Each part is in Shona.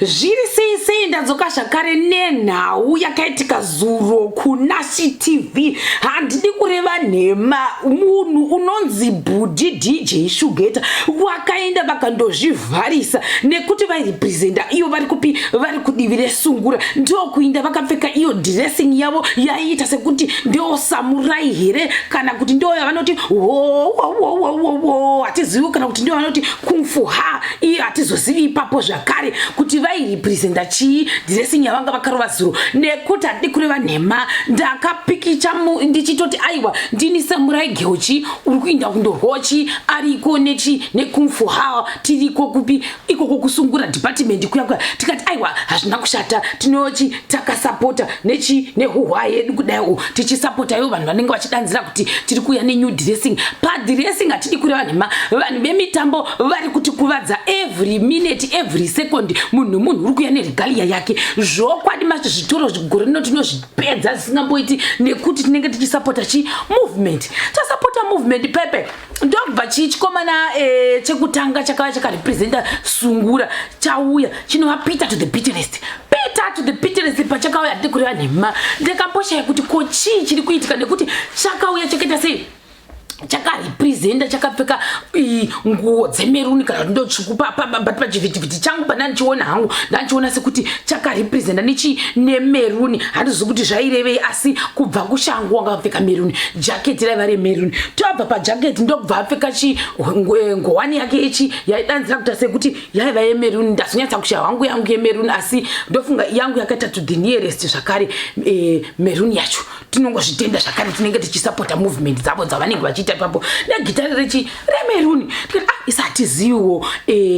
Zviri sei sei, ndadzoka zvakare nenhau yakaitika zuro kuNashi TV. Handidi kureva nhema, munhu unonzi Bhudhi DJ Shugeta wakaenda vakandozvivharisa nekuti vairepresenta iyo vari kupi, vari kudivi resungura, ndokuinda vakapfeka iyo dressing yavo yaiita sekuti ndo samurai here kana kuti ndo yavanoti wo, hatizivi, kana kuti ndo vanoti kung fu ha, iye hatizozivi ipapo zvakare kuti vairepresenta chii dressing yavanga vakarova zuro. Nekuti handidi kureva nhema, ndakapikicha ndichitoti aiwa, ndini samurai geuchi uri kuinda kundorwawo chi ariko nechi nekung fu ha, tiriko kupi ikoko kusungura department kuya kuya. Tikati aiwa, hazvina kushata, tinochi takasapota nechi nehuhwa yedu kudai tichisapota ivo vanhu vanenge vachidanzira kuti tiri kuuya nenew dressing. Padressing hatidi kureva nhema, vanhu vemitambo vari kuti kuvadza every minute, every second. Munhu uri kuuya neregalia yake. Zvokwadi mazvo, zvitoro gore rino tinozvipedza zvisingamboiti nekuti tinenge tichisapota chi movement, tasapota movement pepe. Ndobva chii chikomana chekutanga chakava chakarepresenta sungura chauya, chinova Peter to the Peterest. Peter to the Peterest pachakauya, handidi kureva nhema, ndakamboshaya kuti ko chii chiri kuitika, nekuti chakauya chakaita sei, chakarepresenta chakapfeka nguo dzemaroon kana kuti ndotsvuku, but pachivhitivhiti changu pandandichiona hangu, ndandichiona sekuti chakarepresenta nechi nemaroon. Handizivi kuti zvairevei, asi kubva kushangu wanga vapfeka maroon, jaketi raiva remaroon. Tobva pajaketi, ndobva apfeka chi ngowani yake yechi yaidanzira kuita sekuti yaiva yemaroon. Ndazonyatsa kushaya hangu yangu yemaroon, asi ndofunga yangu yakaita to the nearest zvakare maroon yacho. Tinongozvitenda zvakare, tinenge tichisapota movement dzavo dzavanenge vachiita ipapo, negitari rechi remaroon. Tikati ah, isa hatiziviwo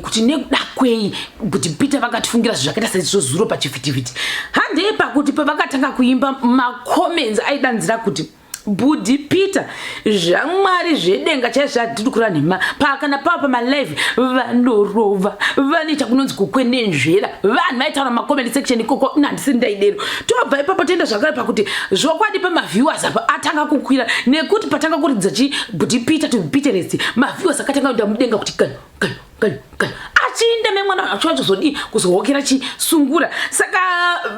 kuti nekuda kwei kuti Peter vakatifungira zvinhu zvakaita seizvo zuro pachivhitivhiti. Handei pakuti pavakatanga kuimba, macomments aidanzira kuti Bhudhi Peter, zvamwari zvedenga chaizvo, hatiri kureva nhema pakana pava pamalive, vanorova, vanoita kunonzi kukwenenzvera. Vanhu vaitaura macomment section ikoko, handisiri ndaidero. Tobva ipapo toenda zvakare pakuti zvokwadi pamaviewers apa atanga kukwira, nekuti patanga kuridza chi Bhudhi Peter to Peterest, maviewers akatanga kuenda mudenga kuti kanu kanu kanu kanu, achiinda memwana acho achizodii kuzohokera chisungura. Saka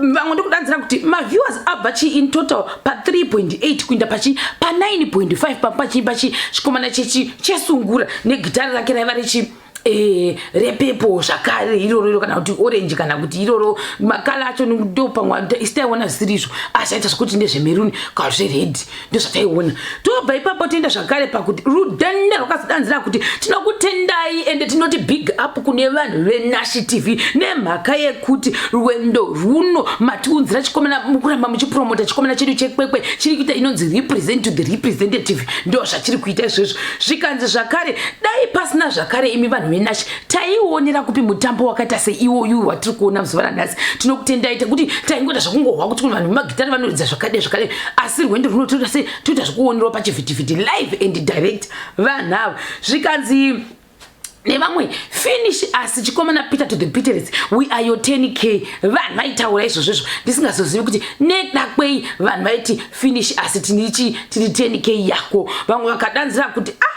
vamwe ndikudanzira kuti maviewers abva chi in total pa3.8 kuinda pachi pa9.5 papachiimba chi chikomana chechi chesungura negitari rake raiva rechi repurple zvakare iroro iro, kana kuti orange, kana kuti iroro macolour acho ndo pamwe isi taiona zvisiri izvo, asi aita zvekuti ndezvemaroon kana zvered, ndozvataiona. Tobva ipapo toenda zvakare pakuti rudhende rwakazodanzira kuti tinokutendai ende tinoti big up kune vanhu veNashi TV nemhaka yekuti rwendo rwuno matiunzira chikomana, mukuramba muchipromota chikomana chedu chekwekwe chiri kuita inonzi represent to the representative. Ndo zvachiri kuita izvozvo. Zvikanzi zvakare dai pasina zvakare imi vanhu veNashi, taionera kupi mutambo wakaita seiwoyu watiri kuona muzuva ranhasi? Tinokutendai tekuti taingoita zvakungohwa kuti kune vanhu vemagitari vanoridza zvakadai zvakadai, asi rwendo runo toita sei, toita zvekuonerwa pachivhitivhiti live and direct vanhu ava. Zvikanzi nevamwe, "Finish asi chikomana Peter to the Peterest, we are your 10K." Vanhu vaitaura izvozvo izvo, ndisingazozivi kuti neda kwei vanhu vaiti finish asi tinichi tiri 10K yako. Vamwe vakadanzira kuti ah,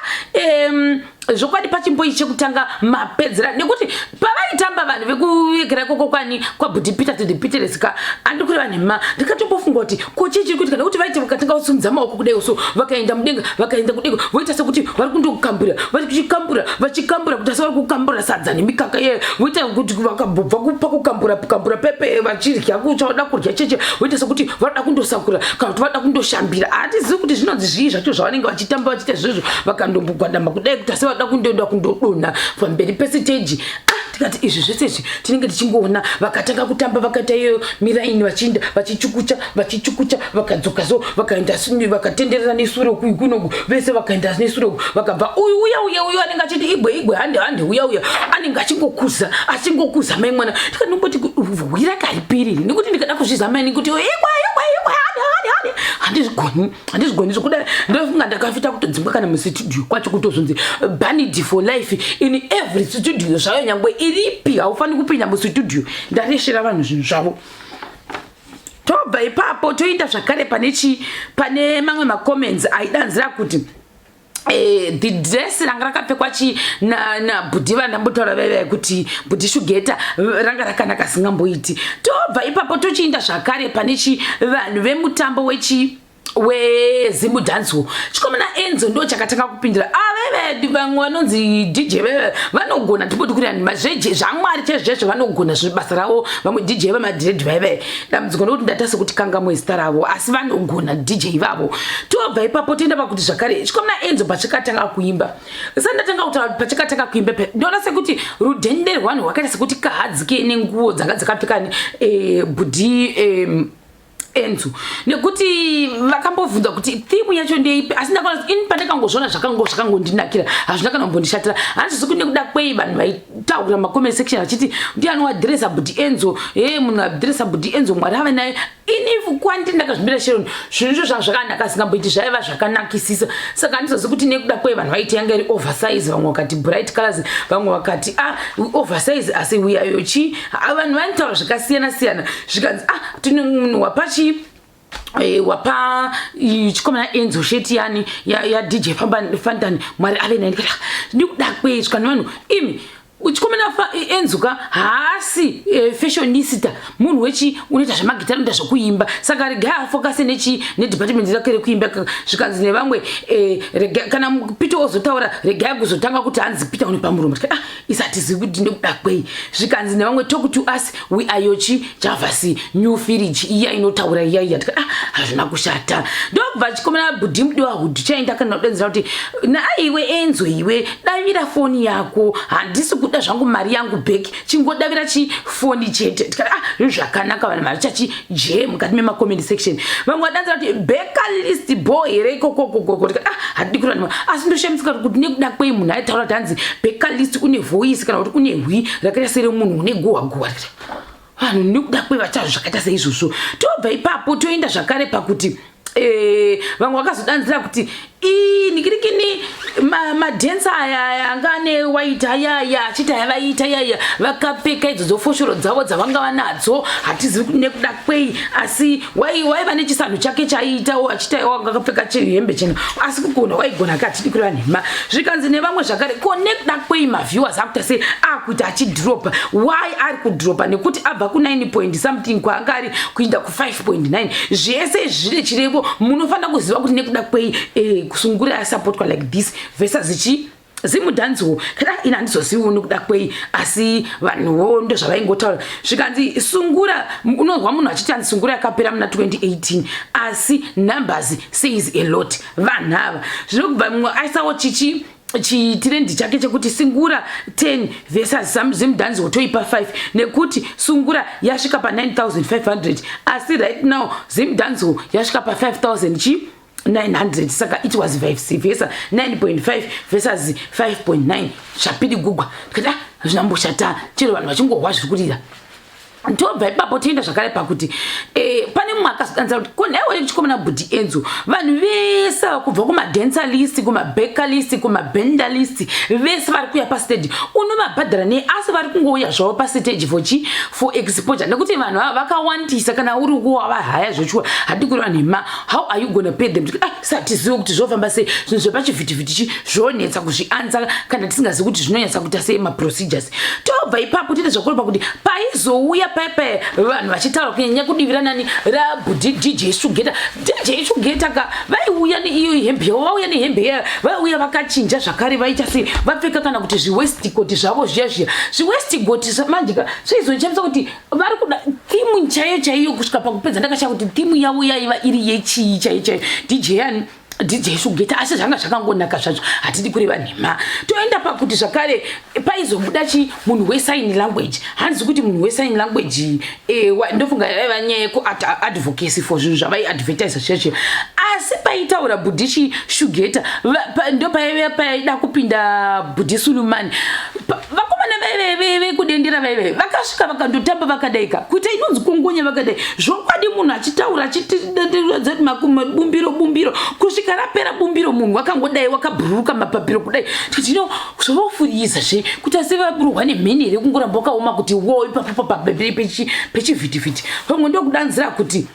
zvokwadi pachimboi chekutanga mapedzera, nekuti pavaitamba vanhu vekuyekera ikoko kwani kwaBhudhi Peter to the Peteres ka, andi kureva nhema, ndikatombofunga kuti ko chii chiri kuitika, nekuti vaiti vakatanga kusumudza maoko kudai so, vakaenda mudenga, vakaenda kudenga, voita sekuti vari kundokambura, vachikambura, vachikambura, kuti asi vari kukambura sadza nemikaka ye, voita kuti vakambobva pakukambura kambura pepe, vachirya kuchauda kudya cheche, voita sekuti varikuda kundosakura kana kuti varikuda kundoshambira. Hatizivi kuti zvinonzi zvii zvacho zvavanenge vachitamba vachiita izvozvo, vakandombogwadama kudai kuti asi varikuda kundoenda kundodonha pamberi pesiteji. Ah, tikati izvi zvese izvi tinenge tichingoona. Vakatanga kutamba, vakaita iyo miraini, vachiinda vachichukucha, vachichukucha, vakadzoka so, vakaenda vakatenderera nesure kunoku vese, vakaenda nesure uku, vakabva uyu uya uya uyu anenge achiti igwe igwe, hande hande, uya uya anenge achingokuza, achingokuza mai mwana. Tikati ndomboti hwira karipiriri, nekuti ndikada kuzvizama ini kuti igwe igwe igwe, hande hande hande, handizvigoni, handizvigoni zvekudai. Ndofunga ndakafita kutodzingwa kana musitudio kwacho, kutozonzi banned for life in every studio zvayo, nyangwe iripi, haufaniri kupinda musitudio ndareshera vanhu zvinhu zvavo. Tobva ipapo toenda zvakare pane chi pane mamwe macomments aidanzira kuti The dress ranga rakapfekwa chi nabhudhi na vandambotaura vaiva kuti bhudhi Shugeta, ranga rakanaka singamboiti. Tobva ipapo tochiinda zvakare pane chi vanhu vemutambo wechi weZimudancehall. Chikomana Enzo ndo chakatanga kupindira. Aveve vamwe vanonzi DJ veve vanogona, timboti kuri mazveje zvamwari chaizvo, vanogona zvibasa ravo. Vamwe DJ vemadred vaive, dambudziko ndokuti ndaita sekuti kangamwe zita ravo, asi vanogona DJ ivavo. Tobva ipapo toenda pakuti zvakare chikomana Enzo pachakatanga kuimba, sati ndatanga kutaura pachakatanga kuimba, ndoona sekuti rudhende rwanhu rwakaita sekuti kahadzike nenguo dzanga dzakapfeka bhudhi Enzo, nekuti vakambobvunza kuti theme yacho ndeipi, asi ndakaona ini pandakangozviona zvakangondinakira, hazvina kana kumbondishatira. Handizivi kuti nekuda kwei vanhu vaitaura macomment section vachiti ndiani wadhiresa bhudhi Enzo? E, munhu adhiresa bhudhi Enzo, Mwari ave naye. Ini kwandiri ndakazvimbira Sharon, zvinhu izvo zvanga zvakanaka singamboiti, zvaiva zvakanakisisa. Saka handizozi kuti nekuda kwei vanhu vaiti yanga iri oversize. Vamwe vakati bright colors, vamwe vakati, ah, oversize, asi uyayo chi vanhu vanotaura zvakasiyana siyana. Zvikanzi, ah, tine munhu wapachi wapa chikomana Enzo shirt yani yaDJ Fantan, Mwari ave naye. Ndikati, ndikuda kwei? Zvikani vanhu imi, chikomana Enzo ka haasi fashionista, munhu wechi unoita zvemagitari, unoita zvekuimba, saka regai afokase nechi nedepartment rake rekuimba. Zvikanzi nevamwe, kana Peter ozotaura, regai kuzotanga kuti hanzi Peter une pamuromo. Ah, isatizivi kuti ndekuda kwei. Zvikanzi nevamwe, talk to us, we are yochi Javasi new fridge iya inotaura iya iya. Ah, hazvina kushata. Ndobva chikomana bhudhi Mudiwa Hudhi chaenda kana kudenzera kuti, naiwe Enzo, iwe davira foni yako, handisi kuda zvangu mari yangu back, chingodavira chifoni chete. Tikati, ah, zvinhu zvakanaka. Vanhu vachachi je mukati memacomment section, vamwe vadanzira kuti bakerlist boy here ikokokokoko. Tikati, ah, hatidi kureva. Asi ndoshamisika kuti nekuda kwei munhu aitaura kuti hanzi bakerlist une voice kana kuti une hwi rakaita seremunhu une guhwa guhwa. Vanhu nekuda kwei vachazvo zvakaita seizvozvo? Tobva ipapo toenda zvakare pakuti vamwe vakazodanzira kuti nikirikini madhensa aya anga ane white ayaya, achiti aya vaiita yaya vakapfeka idzodzo foshoro dzavo dzavanga vanadzo, hatizivi nekuda kwei, asi waiva nechisanhu chake chaiitawo, achiti wanga akapfeka hembe chena, asi kugona waigona ka, hatidi kureva nhema. Zvikanzi nevamwe zvakare, ko nekuda kwei maviewers akuita sei, akuita achidropa? Why ari kudropa? Nekuti abva ku9 point something kwaanga ari kuinda ku5.9. Zvese zvine chirevo. Munofanira kuziva kuti nekuda kwei kusungura yasapotwa like this versus chi Zimdancehall. Kana ini handizoziviwo nekuda kwei, asi vanhuwo ndo zvavaingotaura. Zvikanzi sungura, unonzwa munhu achiti hanzi sungura yakapera muna 2018, asi numbers says a lot. Vanhu ava zvinokubva mumwe aisawo chichi chitrend chake chekuti sungura 10 versus Zimdancehall, toipa 5, nekuti sungura yasvika pa9500, asi right now Zimdancehall yasvika pa5000 chi 900. Saka it was vice versa, 9.5 versus 5.9. Zvapidi gugwa. Tikati, ah, zvinamboshata, chero vanhu vachingohwa zviri kurira. Tobva ipapo toenda zvakare pakuti pane mumwe akazodanza kuti konaiwe chikomana bhudhi Enzo, vanhu vese kubva kumadancer list, kumabaker list, kumabenda list, vese vari kuuya pastage, unovabhadhara nei? Asi vari kungouya zvavo pastage for chi for exposure, nekuti vanhu ava vakawandisa. Kana uri kuwavahaya zvochuwa, hadi kureva nhema, how are you gonna pay them? Ah, satizive kuti zvofamba sei. Zvinhu zvepachivhitivhiti chi zvonetsa kuzvianza kana tisingazivi kuti zvinonyatsa kuita sei maprocedures. Tobva ipapo toita zvakureva kuti paizouya paipai vanhu vachitaura kunyanya kudivi ranani, rabhudhi DJ Shugeta. DJ Shugeta ka vaiuya neiyo hembe yavo, vauya nehembe yayo, vaiuya vakachinja zvakare, vaita sei, vapfeka kana kuti zviwaistcoat zvavo zviya zviya. Zviwaistcoat manje ka zvaizochamisa kuti vari kuda theme chaiyo chaiyo. Kusvika pakupedza ndakashaya kuti theme yavo yaiva iri yechii chaiyo chaiyo, DJ yani, DJ Shugeta, asi zvanga zvakangonaka zvacho, hatidi kureva nhema. Toenda pakuti zvakare paizobuda chi munhu wesign language. Hanzi kuti munhu wesign language, ndofunga yaiva nyaya yekuadvocacy for zvinhu zvavaiadvertisa zviya. Asi paitaura bhudhichi Shugeta, ndo paiva paida kupinda bhudhi Sulumani. Vakomana vekudendera vaive vakasvika vakandotamba vakadaika kuita inonzi kongonya vakadai. Zvokwadi munhu achitaura achiti bumbiro bumbiro, kusvika rapera bumbiro, munhu wakangodai wakabhururuka mapapiro kudai. Tikati no, zvovofuriyisa zve kuti asi vaburwa nemheni here, kungoramba wakaoma kuti wo ipapo pechivhitivhiti. Pamwe ndokudanzira kuti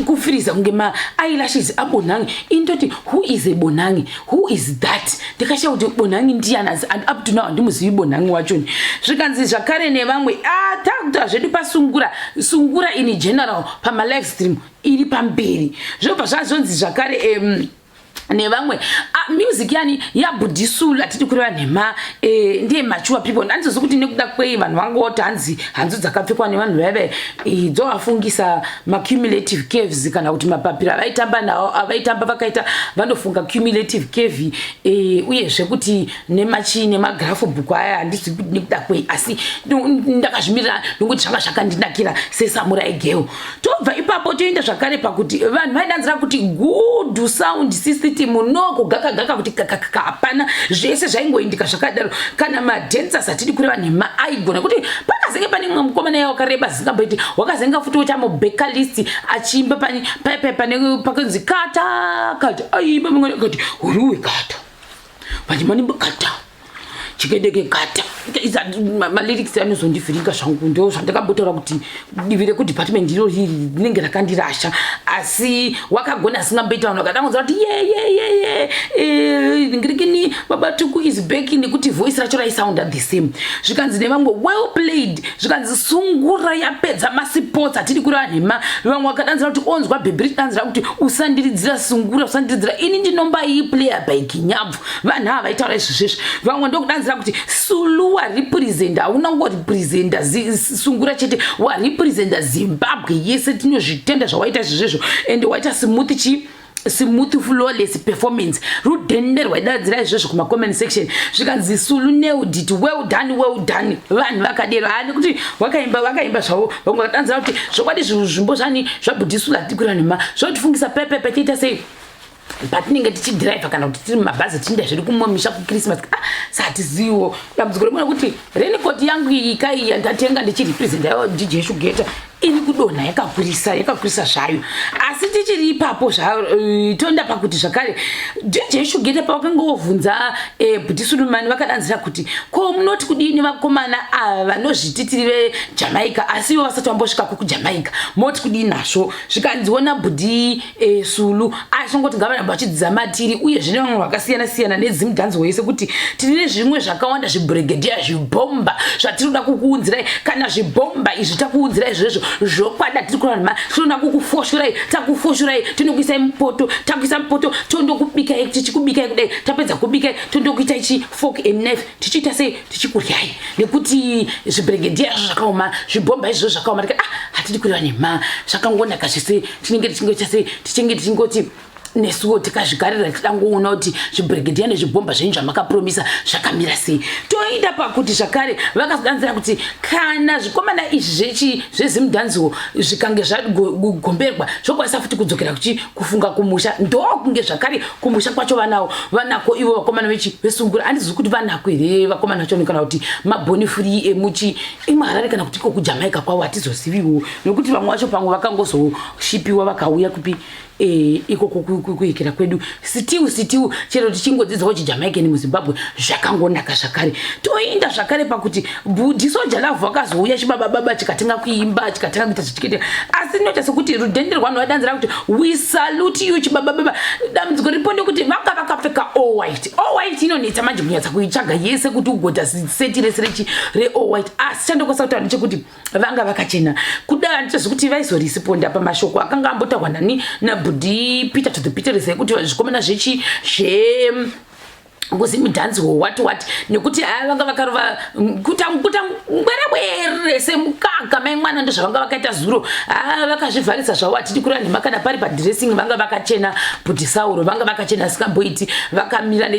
Kufiriza kunge ma eyelashes abonhangi. Indoti who is a bonhangi? Who is that? Ndikashaya kuti bonhangi ndiyani and up to now handimuzivi bonhangi wachoni. Zvikanzi zvakare nevamwe ah takuta zvedu pasungura sungura in general pama live stream iri pamberi. Zvobva zvazonzi zvakare um, nevamwe ah, music yani yabhudhisula hatidi kureva nhema eh, ndiye mature people handizozi kuti nekuda kwei vanhu vangoti hanzi hanzu dzakapfekwa nevanhu vaive eh, dzovafungisa macumulative caves kana kuti mapapiro avaitamba nawo avaitamba vakaita vanofunga cumulative cave eh, uyezve kuti nemachii nemagrafu bhuku aya handizi kuti nekuda kwei asi ndakazvimirira nokuti zvanga zvakandinakira sesamurai girl tobva ipapo toenda zvakare pakuti vanhu vaidanzira kuti good sound system no kugaka gaka kuti kakakaka hapana zvese zvaingoindika zvakadaro kana madancers hatidi kureva nhema aigona kuti pakazenge pane mumwe mukomana ya wakareba zingamboiti wakazenga futi woita mubekalist achiimba pane pakanzi kata kata aiimba mumwe kati uruwe kata vachimani kata chikedeke kata malyrics anozondivhiringa zvangu ndo zvandakambotaura kuti divi rekudepartment iro riri rinenge rakandirasha asi wakagona asingamboita vanhu vakadangodza kuti yeyeyeye ngirikini baba tuku is back nekuti voice racho raisounda the same zvikanzi nevamwe well played zvikanzi sungura yapedza masipotsi hatidi kureva nhema vamwe vakadanzira kuti onzwa bhebhi richidanzira kuti usandiridzira sungura usandiridzira ini ndinombai-player by ginyabvu vanhu ava vaitaura izvozvezvi vamwe ndokudanzira kuti sulu warepresenta hauna kungorepresenta sungura chete warepresenta zimbabwe yese tinozvitenda zvawaita izvozvezvo and waita smooth chi smooth flawless performance rudhende rwaidadzira izvozvo kumacomment section zvikanzi sulu nailed it well done well done vanhu vakadero ha nekuti vakaimba vakaimba zvavo vamwe vakadanzira kuti zvokwadi zvimbo zvani zvabhudhisula hatikwira nhema zvotifungisa pepepe tiita sei patinenge tichidhiraivha kana kuti tiri mumabhazi tichienda zviri kumwe misha kuchristmas ah satiziwo dambudziko rimwe rekuti raincoat yangu iyi kai yandatenga ndichirepresenta yawo dj shugeta iri kudonha yakakurisa yakakurisa zvayo asi tichiri ipapo eh, toenda pakuti zvakare dj shugeta pavakanga vobvunza eh, bhuti sulumani vakadanzira kuti ko munoti kudini vakomana ava vanozvititiri vejamaica asi ivo vasati vambosvikako kujamaica moti kudini nazvo zvikanziona bhudhi e, sulu achingoti ngavaramba vachidzidza matiri uyezve nevamwe vakasiyana siyana nedzimudhanzi wese kuti tine zvimwe zvakawanda zvibhuregedhiya zvibhomba zvatinoda kukuunzirai kana zvibhomba izvi takuunzirai zvezvo zvokwadi hatiri kurarama tinoda kukufoshorai takufoshorai tinokuisai mupoto takuisa mupoto tondokubikai tichikubikai kudai tapedza kubikai tondokuitai chi fork and knife tichiita sei tichikuryai nekuti zvibhuregedhiya izvo zvakaoma zvibhomba izvozvo zvakaoma tikati ah hatidi kureva nhema zvakangonaka zvese tinenge tichingoita sei tichinge tichingoti nesuwo tikazvigarira tidangoona kuti zvibhuregedhiya nezvibhomba zvenyu zvamakapromisa zvakamira sei toenda pakuti zvakare vakazodanzira kuti kana zvikomana izvi zvechi zvezimudhanziwo zvikange zvagomberwa zvokwanisa futi kudzokera kuchi kufunga kumusha ndokunge zvakare kumusha kwacho vanawo vanako ivo vakomana vechi vesungura handizivi kuti vanako here vakomana vacho kana kuti mabhoni free emuchi imuharare kana kuti iko kujamaica kwavo hatizoziviwo nekuti vamwe vacho pamwe vakangozoshipiwa vakauya kupi e, ikoko kuikira kwedu sitiu sitiu chero tichingodzidzawo chijamaicani muzimbabwe zvakangonaka zvakare toenda zvakare pakuti bhudhi soja lavhu vakazouya chibabababa chikatenga kuimba chikatenga kuita zvichikuita asi ndinoita sekuti rudhende rwanhu vadanzira kuti we salute you chibabababa dambudziko ripo ndekuti vanga vakapfeka all white all white inonetsa manje kunyatsa kuitsvaga yese kuti ugota seti rese rechi reall white asi chandokwanisa kutaura ndechekuti vanga vakachena kuda handitozi kuti vaizoresponda pamashoko akanga ambotaurwa nani nabhudhi peter to the peteres ekuti zvikomana zvechi zve kuzimudhanzi what what nekuti aya vanga vakarova kuta kuta ngwerebwere semukaka mai mwana ndozvavanga vakaita zuro aa vakazvivharisa zvavo hatidi kureva nhema kana pari padressing vanga vakachena bhudhi sauro vanga vakachena singamboiti vakamira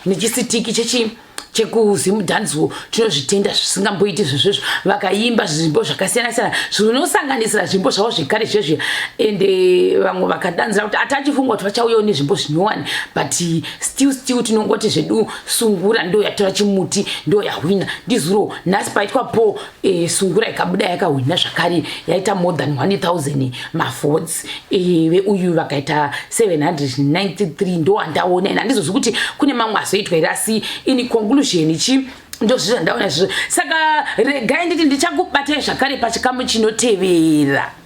nechisitiki chechi chekuzimudhanziwo tinozvitenda zvisingamboiti zvezvezvo vakaimba zvimbo zvakasiyana siyana zvinosanganisira zvimbo zvavo zvekare zvezvi ende vamwe vakadanzira kuti atachifunga kuti vachauyawo nezvimbo zvinyowani but still still tinongoti zvedu sungura ndo yatora chimuti ndo yahwina ndizuro nhasi paitwa po e, sungura ikabuda yakahwina zvakare yaita more than 1000 mavotes e, veuyu vakaita 793 ndo andaona ine handizozi kuti kune mamwe azoitwa here asi in conclusion chi ndozvi zvandaona izvozvo saka regai nditi ndichakubatai zvakare pachikamu chinotevera.